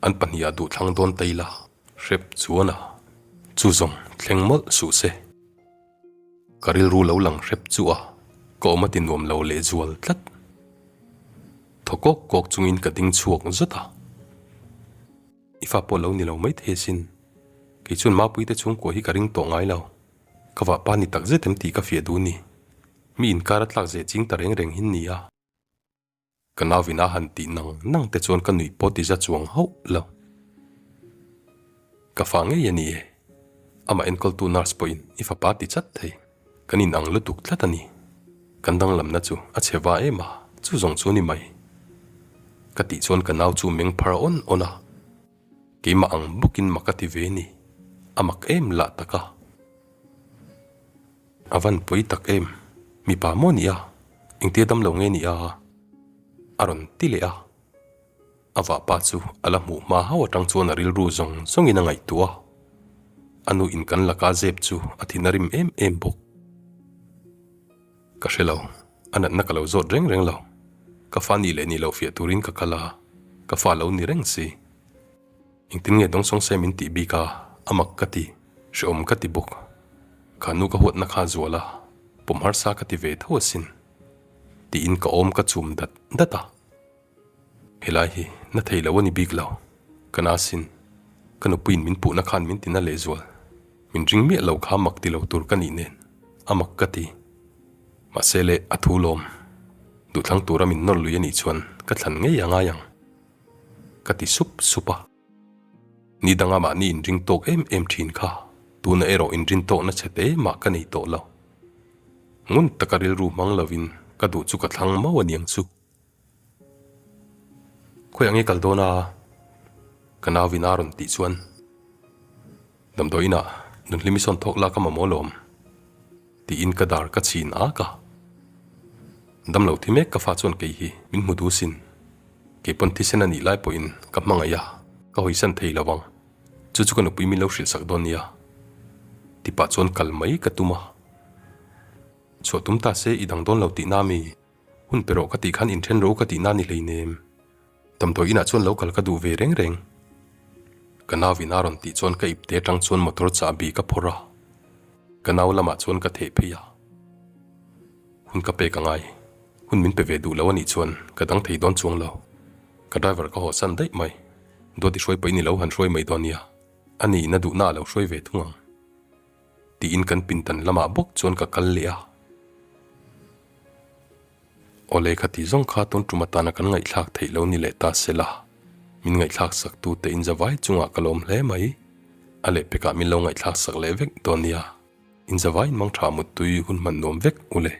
An pahniha duhthlang dawn ta ila, hrep chuan a. Chu zawng thleng mawlh suh se. Ka rilru lo lang hrep chu a, ka awm a ti nuam lo leh zual tlat. Thaw kawk kawk chungin ka ding chhuak zut a. I fa pawh lo ni lo mai thei asin. Kei chuan Mapuite chhungkua hi ka ring tawh ngai lo. Ka vahpa ni tak zet em tih ka fiah duh ni. Mi inkar a tlak zeh ching ta reng reng hin ni a. Ka nauvin a han tih nang nang te chuan ka nuih pawh ti za chuang hauh lo. Ka fa ngei a ni e. Amah enkawltu nurse pawhin i fapa ti chat thei. Kan inang lutuk tlat a ni. Kan danglamna chu a chhe va em a, chu zawng chu ni mai. Ka tih chuan ka nau chu meng phar awn awn a. Keimah ang bawkin mak a ti ve ni. A mak em lah tak a. A van pawi tak em. Mipa maw ni a? Engtia dam lo nge ni a? A rawn ti leh a. A vahpa chu a la hmuh hma hauh atang chuan a rilru zawng zawngin a ngaihtuah a. A nu in kan laka zep chu a thin a rim em em bawk. Ka hre lo, a natna ka lo zawt reng reng lo. Ka fa nih leh nih loh fiah turin ka kal a, ka fa lo ni reng si. Engtin nge dawngsawng se min tih bik a, a mak ka ti, hrehawm ka ti bawk. Kha nu ka huatna kha a zual a, pawm harsa ka ti ve tho asin. Tiin ka awm ka chum dat dat a. Helai hi na thei lo a ni bik lo, ka na sin. Ka nupuiin min puhna khan min tina lehzual. Min ring miah lo kha mak ti lo tur ka nih nen a mak ka ti. Mahse le a thu lawm. Duhthlang tura min nawr lui a nih chuan ka thlan ngei a ngai ang. Ka ti sup sup a. Ni danga mahni inring tawk em em thin kha tuna erawh inrin tawkna chhe te mah ka nei tawh lo. Ngun taka rilru hmang lovin ka duh chu ka thlang mau a niang chu. Khawiah nge kal dawn a? Ka nauin a rawn tih chuan damdawi inah nunhlimi sawn thawk lak a mamawh lawm tiin ka dar ka chhin ak a. Damlo thi mek ka fa chuan kei hi min hmu duh sin. Kei pawn thisen a nih lai pawhin ka hmangaih a, ka hawisan thei lo ang. Chu chu ka nupui min lo hrilh sak dawn nia. Tipah chuan kal mai ka tum a. Chhuah tum ta se i dang dawn lo tihna mi? Hun pe rawh ka tih khan inthen rawh u ka tih na ni hleinem. Damdawi inah chuan lo kal ka duh ve reng reng. Ka nau in a rawn tih chuan ka ipte atang chuan motor chahbi ka phawrh a. Ka nau lamah chuan ka theh phei a. Hun ka pek angai. Hun min pe ve duh lo anih chuan ka dang thei dawn chuang lo. Ka driver ka haw san daih mai. Duat i hruai pawhin i lo han hruai mai dawn nia, a ni in a duhna a lo hruai ve thung ang. Tiin kan pindan lamah bawk chuan ka kal leh a. Awle khati zawng kha tun tum atana kan ngaihthlak theih lo ni leh ta se la, min ngaihthlak sak tu te in zavai chungah ka lawm hle mai. A lehpekah min lo ngaihthlak sak leh vek dawn nia. In zavai in mangtha muttui hun hman nuam vek ule.